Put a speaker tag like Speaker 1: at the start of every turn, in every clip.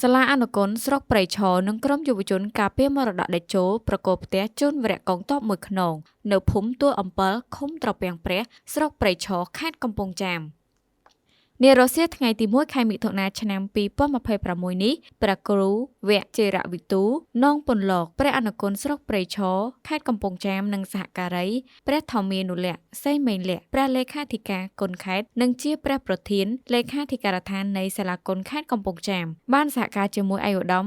Speaker 1: សាលាអនុគុណស្រុកព្រៃឈរនិងក្រុមយុវជនការពារមរតកតេជោប្រគល់ផ្ទះជូនវរៈកងទ័ពមួយខ្នងនៅភូមិទួលអំពិលឃុំត្រពាំងព្រះស្រុកព្រៃឈរខេត្តកំពង់ចាមនារសៀលថ្ងៃទី1ខែមិថុនាឆ្នាំ2026នេះព្រះគ្រូវជិរវិទូនងពន្លកព្រះអនុគុណស្រុកព្រៃឈរខេត្តកំពង់ចាមនិងសហការីព្រះធម្មានុលក្ខសីមេងលក្ខព្រះលេខាធិការគុណខេត្តនិងជាព្រះប្រធានលេខាធិការដ្ឋាននៃសាលាគុណខេត្តកំពង់ចាមបានសហការជាមួយឯកឧត្តម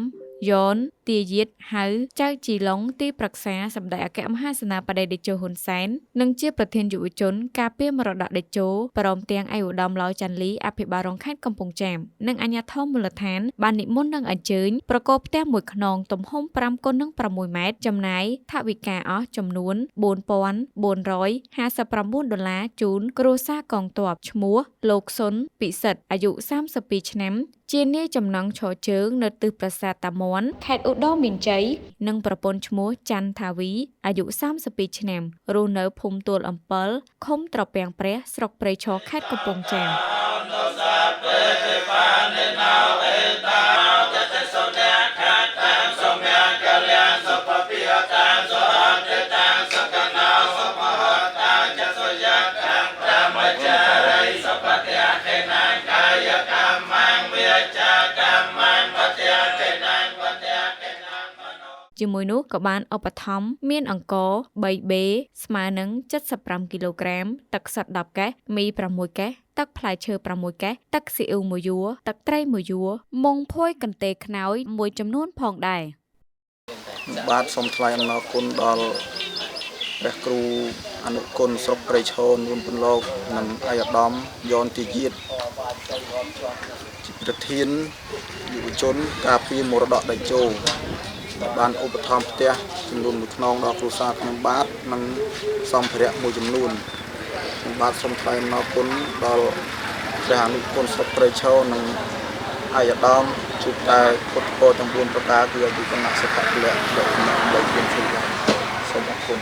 Speaker 1: យ៉នទាយាតហៅចៅជីឡុងទីប្រឹក្សាសម្ដេចអគ្គមហាសេនាបតីតេជោហ៊ុនសែននិងជាប្រធានយុវជនការពារមរតកតេជោព្រមទាំងឯកឧត្តមឡោច័ន្ទលីអភិបាលរងខេត្តកំពង់ចាមនិងអាជ្ញាធរមូលដ្ឋានបាននិមន្តនិងអញ្ជើញប្រគល់ផ្ទះមួយខ្នងទំហំ5គុណនឹង6ម៉ែត្រចំណាយថវិកាអស់ចំនួន4459ដុល្លារជូនគ្រួសារកងទ័ពឈ្មោះលោកសុនពិសិដ្ឋអាយុ32ឆ្នាំជានាយចំណងឈរជើងនៅទិសប្រាសាទតាមាន់ខេត្តឧត្តរមានជ័យនិងប្រពន្ធឈ្មោះច័ន្ទថាវីអាយុ32ឆ្នាំរស់នៅភូមិទួលអំពិលឃុំត្រពាំងព្រះស្រុកព្រៃឈរខេត្តកំពង់ចាមជាមួយនោះក៏បានឧបត្ថម្ភមានអង្ករ 3B ស្មើនឹង75គីឡូក្រាមទឹកសុទ្ធ10កេសមី6កេសទឹកផ្លែឈើ6កេសទឹកស៊ីអ៊ីវ1យួរទឹកត្រី1យួរមុងភួយកន្ទេលខ្នើយមួយចំនួនផងដែរ
Speaker 2: បាទសូមថ្លែងអំណរគុណដល់ព្រះគ្រូអនុគុណស្រុកព្រៃឈរនួនពន្លកនិងឯកឧត្តមយ៉នទាយាតជាប្រធានយុវជនការពារមរតកតេជោដែលបានឧបត្ថម្ភផ្ទះចំនួនមួយខ្នងដល់គ្រួសារខ្ញុំបាទនិងសម្ភារៈមួយចំនួនខ្ញុំបាទសូមថ្លែងអំណរគុណដល់ព្រះអនុគុណស្រុកព្រៃឈរនិងឯកឧត្តមជួបតែពុទ្ធពរទាំង4ប្រការគឺអាយុវណ្ណៈសុខៈពលៈលក្ខណៈលេខ4សូមអរគុណ